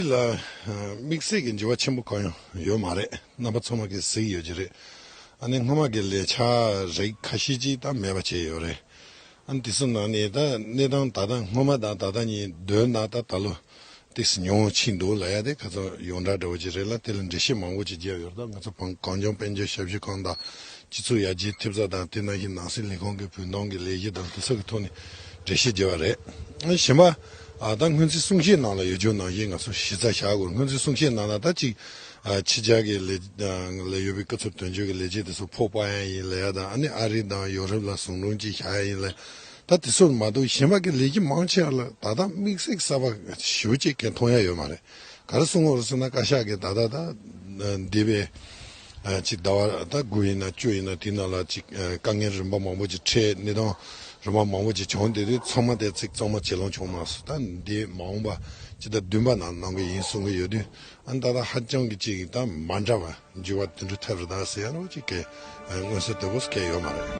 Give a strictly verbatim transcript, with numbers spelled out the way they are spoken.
ལ་དམིགས་བསལ་གྱི་འགྱུར་བ་ཆེན་པོ་གང་ཡང་ཡོད་མ་རེད། རྣམ་པ་ཚང་མ་གིས་གཟིགས་ཡོད་ཀྱི་རེད། ཨ་ནི་སྔོན་མ་གི་ལས་འཆར་རིགས་ཁ་ཤས་ཅིག་ད་མེད་པ་བྱས་ཡོད་རེད། ཨ་ནི་དེ་ཚོ་ནང་ནས་ད་གནས་སྟངས་ད་ལྟ་སྔོན་མ་དང་ད་ལྟ་གཉིས་བསྡུར་ན་ད་ད་ལོ་ཏོག་ཙམ་ཉུང་ཕྱིན་འདུག་ལབ་ཡ་དེ་ཁ་ཚ་ཡོངས་གྲགས་འདྲ་བོ་ཅིག་རེད་ལ། དེ་ལ་འགྲེལ་བཤད་མང་པོ་ཅིག་བརྒྱབ་ཡོད་རེད། ད་ང་ཚོ་བོད་གངས་ལྗོངས་དཔལ་འབྱོར་ཞབས་ཞུ་ཁང་དང་སྤྱི་ཚོགས་ཡར་རྒྱས་ཐེབས་རྩ་དང་དེ་ནང་བཞིན་ནང་སྲིད་ལས་ཁུངས་ཀྱི་བོད་དོན་གྱི་ལས་གཞི་དང་དེ་ཚོ་གི་ཐོག་ནས་འགྲེལ་བཤད་བརྒྱབ་པ་རེད། གཞན་པ་ཨ་ད་སྔོན་རྩིས་གསུང་བཤད་ནང་ལ་ཡོད་རྒྱུ་ནང་བཞིན་ང་ཚོ་གཞི་རྩ་བཞག་དགོས། སྔོན་རྩིས་གསུང་བཤད་ནང་ལ་ད་ཅིག་ཨ་ཕྱི་རྒྱལ་གྱི་ལས་ལ་ཡོད་པའི་སྐུ་ཚབ་དོན་གཅོད་ཀྱི་ལས་བྱེད་དེ་ཚོ་ཕོགས་སྤར་ཡ་ཡིན་ལབ་ཡ་དང་། ཨ་ནི་ཨ་རི་དང་ཡོ་རོབ་ལ་ཟུང་དྲུང་ཅིག་བཞག་ཡ་ཡིན་ལབ། ད་དེ་ཚོ་མ་གཏོགས་གཞན་པ་གི་ལས་གཞི་མང་ཆེ་བ་ལ་ད་ལྟ་དམིགས་བསལ་གསར་པ་ཞེ་པོ་ཅིག་གང་མཐོང་ཡ་ཡོད་མ་རེད། ག་རེ་གསུང་གི་ཡོད་རེད་ཟེར་ན། བཀའ་ཤག་གིས་ད་ལྟ་ད་འདས་པའི་ཨ་ཅིག་ཟླ་བ་ད་དགུ་ཡིན་ན་བཅུ་ཡིན་ན་དེ་ནང་ལ་ཅིག་ཨ་དཀའ་ངལ་རིམ་པ་མང་པོ་ཅིག་འཕྲད། གནས་སྟངས་རིམ་པ་མང་པོ་ཅིག་བྱུང་། དེ་དུས་ཚང་མ་དེ་ཚིག་གཙང་མ་བྱེད་ལོང་བྱུང་མ་སོང་། ད་འདས་མ་འོངས་པ་ཕྱི་ཟླ་བདུན་པ་ནང་གནང་གི་ཡིན་གསུང་གི་ཡོད་དུས། ཨ་ནི་ད་ལྟ་ཧ་ཅང་གི་ཅིག་ད་མ་འདྲ་བ་འགྱུར་བ་དེ་འདྲ་ཐེབས་རེད་ད་ཟེར་ཡ་རོ་ཅིག་གི་མངོན་གསལ་དོད་པོ་ཟེར་མཁན་ཡོད་མ་རེད།